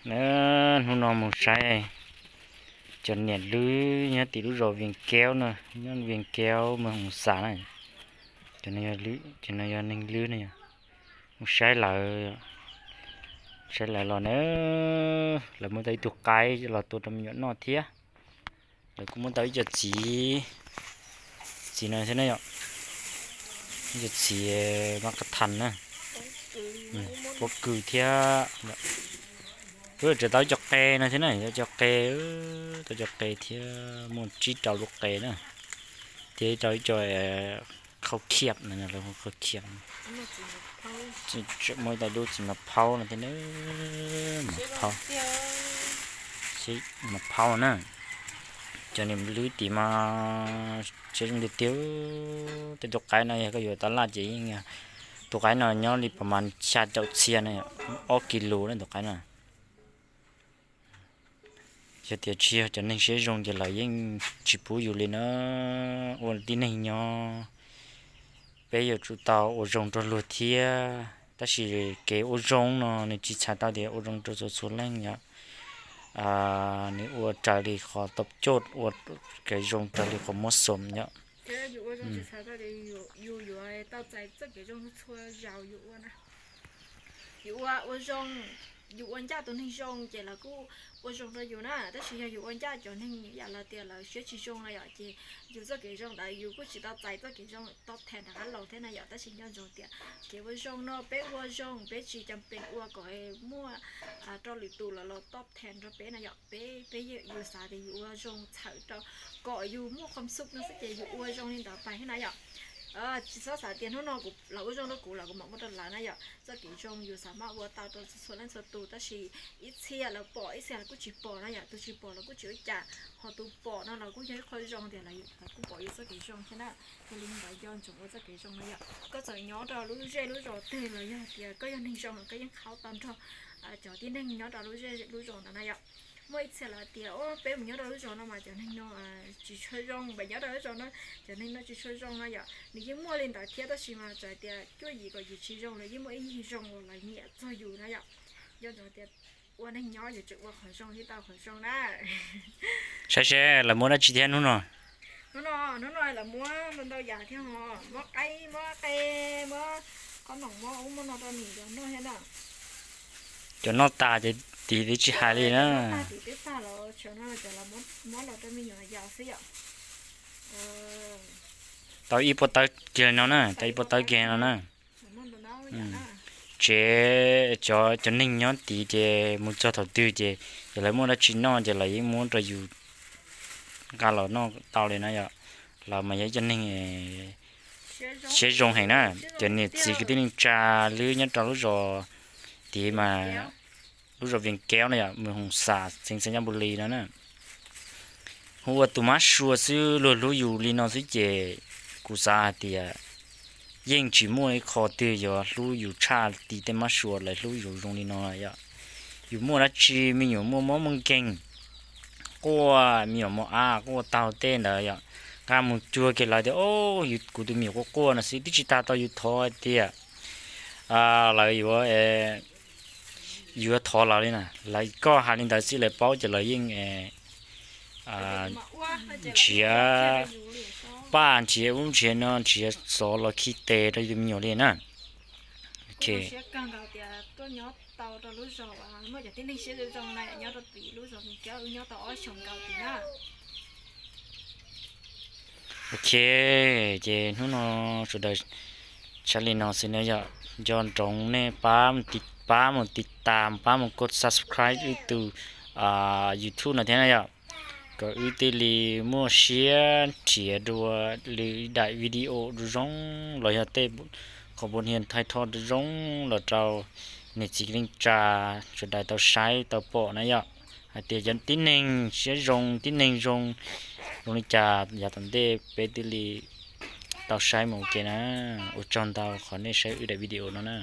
Na, hnub no mus saib cov niam lwb nyob tim lub zos Vias Keub no, nyob Vias Keub Moos Hoos Xas na. Cov no yog neeg lwb no, mus saib lawv, saib lawv los na. Lawv muab tau ib tug qaib los tua rau me nyuam noj thiab. Lawv kuj muab tau ib co txiv, txiv no thiab na yom, ib co txiv mab qab thas na, pob kws thiab. Lawv tseem tau ib co qe no thiab na, tau co qe, tau co qe thiab, muaj tsib rau lub qe na, thiab tau ib co qhaub khiab no, qhaub khiab, muaj ib tau lub txiv mas phaub no thiab na, mas phaub, mas phaub na. Cov niam lwb tim mas siab zoo tiag tiag. Tej tus qaib no yog koj yuav tau laj ces yeej, tus qaib no nyob li pas mas xya caum txhiab na, ob kis lus na tus qaib no. Yog tias tsis yog cov neeg siab zoo ces lawv yeej tsis pub yus li na. Ua tib neeg nyob, peb yuav tsum tau ua zoo rau luag thiab. Tab sis kev ua zoo no nws tsis txhais tau tias ua zoo rau txhua txhua leej yom. Nws ua raws li qhov tau coj, ua kev zoo raws li qhov muab xoo yom. Yus ua zoo tsis txhais tau tias yus yuav tau txais txoj kev zoo txhua zaus yus ua na. Yus ua, ua zoo, yus ua ncaj tus neeg zoo ces lawv kuj ua zoo rau yus na. Tab sis yog yus ua ncaj cov neeg yam los tias lawv siab tsis zoo na yom, ces yus txoj kev zoo ntawd yus kuj tsis tau txais txoj kev zoo tau thas rov qab los thiab na yom. Tab sis nco ntsoov tias kev ua zoo no peb ua zoo, peb tsis cam pem ua kom muaj rau lwm tus los los tau thas rau peb na yom. Peb, peb yus xav tias yus ua zoo txhawm rau kom yus muaj qhov xub no xwb ces yus ua zoo li ntawd pais thiab na yom. Tsis txhob xav tias hnub no kuv, lawv ua zoo rau kuv los kuv mam ua rau lawv na yom. Txoj kev zoo yus xav maj ua tau rau txhua leej txhua tus, tab sis ib txhia lawv pom, ib txhia lawv kuj tsis pom na yom. Tus tsis pom los kuj tsis ua cas, ho tus pom no los kuj yog ib qho zoo tias lawv kuj pom yus txoj kev zoo thiab na. Yog li ntawd nco ntsoov ua txoj kev zoo na yom. Koj txawm nyob rau lub zej lub zos twg los yog tias koj yog neeg zoo los koj yeej qhaub tau nrog cov tib neeg nyob rau lub zej lub zos ntawd na yom. Muaj ib txhia lawv tias, o, peb mus nyob rau lub zos no mas cov neeg no tsis tshua zoo, peb nyob rau lub zos no cov neeg no tsis tshua zoo no yom. Nws yeej muaj li ntawd thiab, tab sis mas txawm tias cuaj yim kaum yim tsis zoo los yeej muaj ib yig zoo uas lawv nyiam txog yus na yom. Nco ntsoov tias ua neeg nyob yuav tsum ua qhov zoo thiab tau qhov zoo na. Saib seb lawv muab dab tsi thiab hnub no. Hnub no, hnub no lawv muab ntau ntau yam thiab ho, muab qaib, muab qe, muab qhob noom, muab ub muab no rau niam yau noj thiab na. Cov noj tas ces tim twb tsis hais li na. Tag tim twb tag los tsam no ces lawv muab los rau me nyuam yaus xwb yom. Tau ib pob tawb kiag no na, tau ib pob tawb kiag no na. Tsev, cov, cov neeg nyob tid ces mus txog thaum twg ces yog lawv muaj dab tsi noj ces lawv yeej muab rau yus nqa los noj tau li na yom. Lawv mas yog ib cov neeg siab zoo heev na. Cov niam txiv kwv tij neej tsa lwb nyob rau lub zos tid mas, lub zos Vias Keub no yom, Moos Hoos Xas, xeev Xais Nyas Npus Lis no na. Hu ua tus mab sua xwb, luag hlub yus li no xwb ces kuv xav hais tias yeej tsis muaj ib qho twg yuav hlub yus tshaj li tej mab sua lawv hlub yus zoo li no yom. Yus muaj dab tsi, me nyuam muaj mob muaj nkeeg, quaj, me nyuam mos ab quaj taug tej ntawd yom, nqa mus cuag kiag lawv tias, o, kuv tus me nyuam quaj quaj no xwb, twb tsis tas tau yus thov hais tias lawv yuav, yuav thov lawv li na, lawv, koj hais li ntawd xwb lawv paub ces lawv yeej nrhiav paj, nrhiav ub nrhiav no, nrhiav xov los khi tes rau yus tus me nyuam li na. Ok. Ok, ces hnub no sawv daws saib li no xwb na yom, nco ntsoov nej pab mus tiv tas, pab mus kos subscribe wb tus YouTube no thiab na yom, kom wb thiaj li muaj siab nrhiav dua lwm daim video zoo zoo los yog tej qhov pus hnia thaij thoj zoo zoo los rau niam txiv kwv tij neej tsa sawv daws tau saib tau pom na yom, hais tias cov tib neeg siab zoo, tib neeg zoo, zoo li cas yav tom ntej peb thiaj li tau saib mus ua ke na. Ua tsaug ntau qhov nej saib wb daim video no na.